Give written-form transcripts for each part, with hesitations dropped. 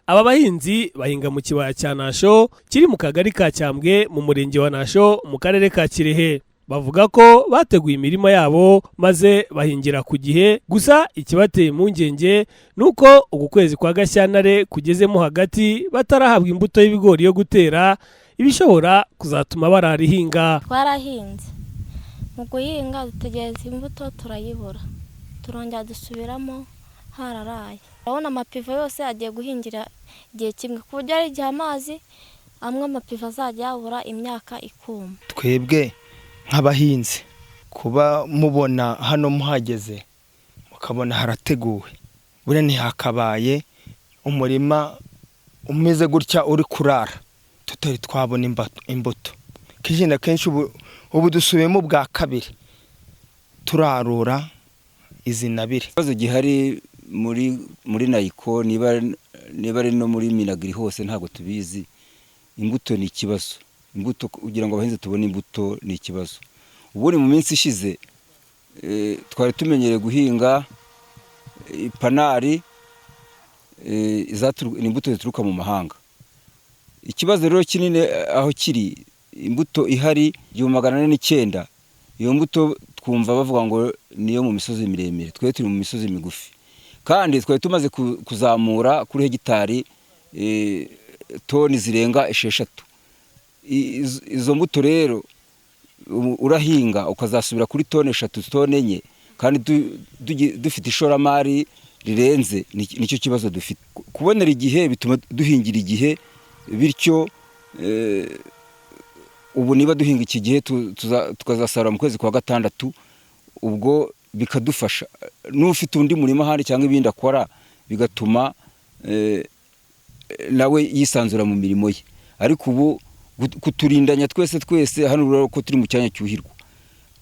Aba bahinzi bahinga mu kibaya cya Nasho kiri mu kagari ka Cyambwe, mu murenge wa Nasho, mu karere ka Kirehe. Bavuga ko bateguye imirima yabo maze bahingira ku gihe. Gusa ikibateye impungenge ni uko uku kwezi kwa Gashyantare kugezemo hagati batarahabwa imbuto y'ibigori yo gutera, ibishobora kuzatuma barara ihinga. Twarahinze, mu guhinga dutegereza imbuto turayibura, turongera dusubiramo hararaye. Urabona amapivo yose agiye guhingira igihe kimwe, ku buryo hari igihe amazi amwe amapivo azajya yabura, imyaka ikuma. Twebwe nk'abahinzi, kuba mubona hano muhageze mukabona harateguwe, buriya ntihakabaye umurima umeze gutya uri kurara tutari twabona imbuto. Kenshi na kenshi ubu dusubiyemo bwa kabiri turarura izi nabire. Ikibazo gihari muri NAICO, niba ari no muri MINAGRI hose ntabwo tubizi, imbuto ni ikibazo. Imbuto, kugira ngo abahinzi tubone imbuto ni ikibazo. Ubundi mu minsi ishize twari tumenyereye guhinga Panari, ni imbuto zituruka mu mahanga. Ikibazo rero kinini aho kiri, imbuto ihari 1409, iyo mbuto twumva bavuga ngo niyo mu misozi miremire, twe turi mu misozi migufi, kandi twari tumaze kuzamura kuri hegitari toni zirenga 6. Izo mbuto rero urahinga ukazasubira kuri toni 3, toni 4, kandi dufite ishoramari rirenze. Nicyo kibazo dufite. Kubonera igihe bituma duhingira igihe, bityo ubu niba duhinga iki gihe tukazasarura mu kwezi kwa gatandatu, ubwo bikadufasha n'ufite undi murima ahandi cyangwa ibindi akora, bigatuma nawe yisanzura mu mirimo ye. Ariko ubu kuturindanya twese twese hano, urabona ko turi mu cyanya cyuhirwa,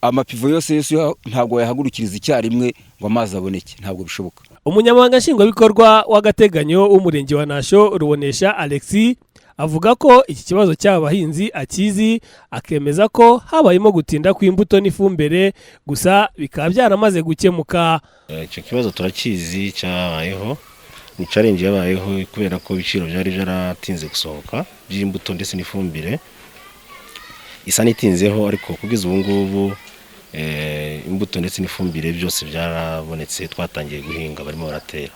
amapivo yose yose ntabwo wayahagurukiriza icyarimwe ngo amazi aboneke, ntabwo bishoboka. Umunyamabanga nshingwabikorwa w'agateganyo w'umurenge wa Nasho, Rubonesha Alexis, avuga ko iki kibazo cy'aba bahinzi akizi, akemeza ko habayemo gutinda kw'imbuto n'ifumbire, gusa bikaba byaramaze gukemuka. Icyo kibazo turakizi, cyabayeho, ni challenge yabayeho kubera ko ibiciro byari byaratinze gusohoka by'imbuto ndetse n'ifumbire isa n'itinzeho. Ariko kugeza ubu ngubu imbuto ndetse n'ifumbire byose byarabonetse, twatangiye guhinga, barimo baratera.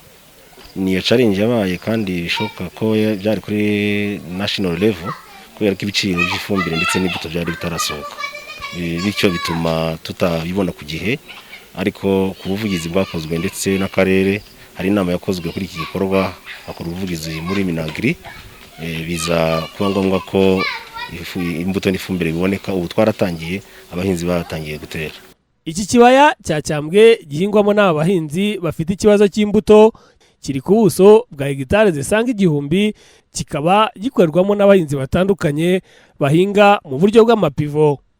Niyo challenge yabaye, kandi bishoboka ko byari kuri national level, kubera ko ibiciro by'ifumbire ndetse n'imbuto byari bitarasohoka, bityo bituma tutabibona ku gihe. Ariko ku buvugizi bwakozwe ndetse n'akarere, hari inama yakozwe kuri iki gikorwa, bakora ubuvugizi muri MINAGRI, biza kuba ngombwa ko imbuto n'ifumbire biboneka. Ubu twaratangiye, abahinzi baratangiye gutera. Iki kibaya cya Cyambwe gihingwamo n'aba bahinzi bafite ikibazo cy'imbuto kiri ku buso bwa hegitari zisaga 1000, kikaba gikorerwamo n'abahinzi batandukanye bahinga mu buryo bw'amapivo.